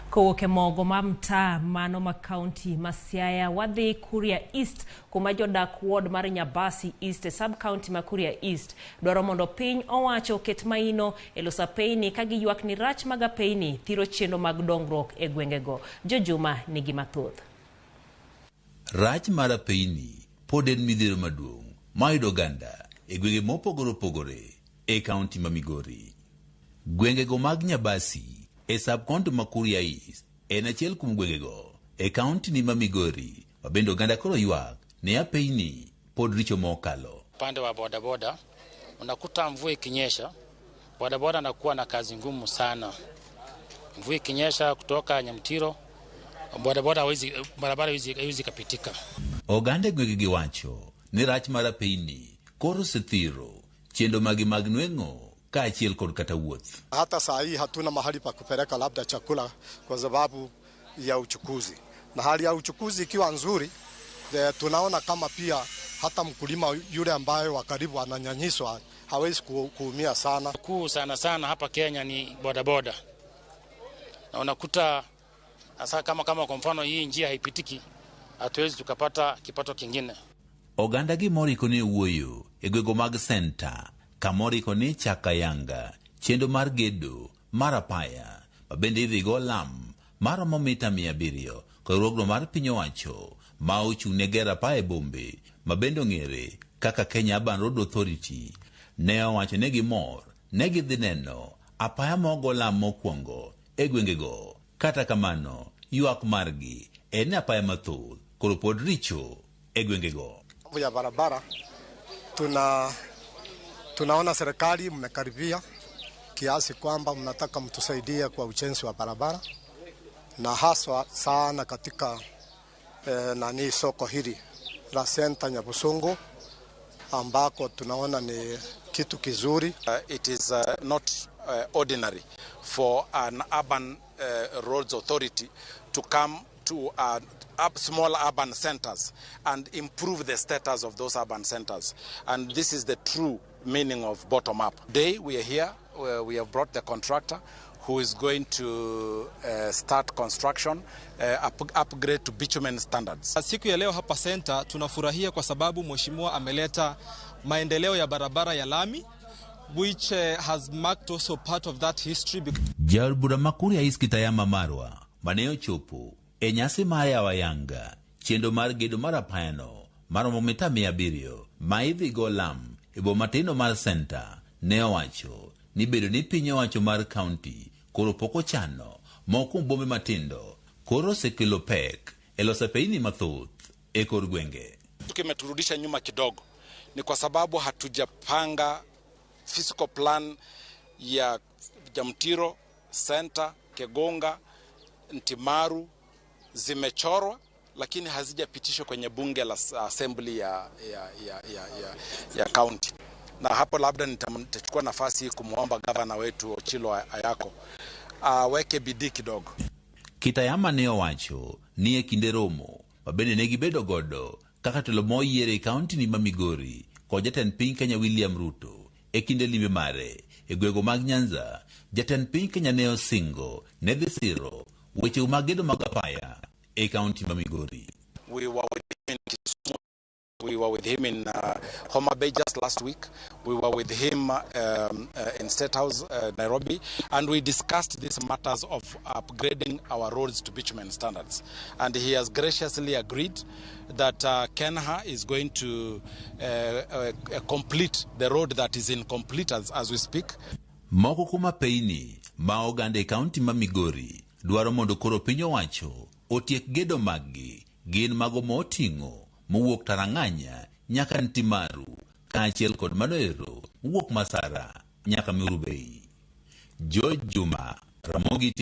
Kowuok e mogo ma mtaa mano ma kaunti ma Siaya wadhi Kuria East kuma jodak ward mar Nyabasi East e sub county ma Kuria East dwaro mondo piny owacho oket maino e loso apeyni ka giywak ni rach mag apeyni thiro chenro mag dongruok e gwengego. Jojuma nigi mathoth. Rach mar apeyni pod en midhiero maduong' mayudo oganda e gwenge mopogore opogore e kaunti ma Migori. Gwengego mag Nyabasi e sub county ma Kuria East en achiel kuom gwengego e kaunti ni ma Migori ma bende oganda koro ywak ne apeyni pod richo mokalo. Upande wa bodaboda unakuta mvua ikinyesha, bodaboda anakuwa na kazi ngumu sana. Mvua ikinyesha kutoka Nyamtiro, bodaboda hawezi, barabara haiwezi kapitika. Oganda e gwengegi wacho ni rach mar apeyni koro osethiro chenro magi mag nweng'o kaachiel kod kata wuoth. Hata saa hii hatuna mahali pa kupeleka labda chakula kwa sababu ya uchukuzi, na hali ya uchukuzi ikiwa nzuri, tunaona kama pia hata mkulima yule ambaye wa karibu ananyanyiswa hawezi kuumia sana. Kuu sana sana hapa Kenya ni bodaboda, na unakuta hasa kama kwa mfano hii njia haipitiki, hatuwezi tukapata kipato kingine. Oganda gi moriko ne wuoyo e gwego mag senta kamoriko ni Chakayanga chenro mar gedo mar apaya ma bende idhi go lam maromo mita 700 kod riwruogno mar piny owacho ma ochung' ne gero apaya e bombe ma bende ong'ere kaka Kenya Urban Road Authority ne owacho ne gimor ne gidhi neno apaya mogo lam mokwongo e gwengego. Kata kamano, ywak margi en ni apaya mathoth koro pod richo e gwengego. Ya barabara tunaona serikali mmekaribia kiasi kwamba mnataka mtusaidie kwa ujenzi wa barabara na haswa sana katika nani soko hili la Senta Nyabusungu ambako tunaona ni kitu kizuri. It is not ordinary for an urban roads authority to come to small urban centers and improve the status of those urban centers. And this is the true meaning of bottom up. Today we are here, we have brought the contractor who is going to start construction, upgrade to bitumen standards. Siku ya leo hapa Center tunafurahia kwa sababu mheshimiwa ameleta maendeleo ya barabara ya lami which has marked also part of that history. Jaod bura ma Kuria East Kitayama Marwa mane ochopo e nyasi mar yawo ayanga chenro mar gedo mar apayano maromo mita 700 ma idhi go lam e boma matindo mar Senta ne owacho ni bedo ni piny owacho mar kaunti koro pok ochano moko kuom bombe matindo koro osekelo pek e loso apeyni mathoth e kor gwenge. Kimeturudisha nyuma kidogo ni kwa sababu hatujapanga physical plan ya Nyamtiro, Center, Kegonga, Ntimaru zimechorwa lakini hazijapitishwa kwenye bunge la assembly ya county. Na hapo labda nitachukua nafasi hii kumwomba gavana wetu Ochilo Ayako aweke bidii kidogo. Kitayama ne owacho ni e kinde romo ma bende ne gibedo godo kaka telo moyier e kaunti ni ma Migori kod jatend piny Kenya William Ruto e kinde limbe mare e gwego mag Nyanza, jatend piny Kenya ne osingo ne dhi siro weche mag gedo mag apaya e kaunti ma Migori. We were with him in Kisumu. We were with him in Homa Bay just last week. We were with him in State House, Nairobi, and we discussed these matters of upgrading our roads to bitumen standards. And he has graciously agreed that KeNHA is going to complete the road that is incomplete as we speak. Moko kuom apeyni ma oganda e kaunti ma Migori dwaro mondo koro piny owacho otiek gedo maggi gin mago moting'o mowuok Tarang'anya nyaka Ntimaru kaachiel kod mano ero mowuok Masara nyaka Meru Bay. George Juma, Ramogi TV.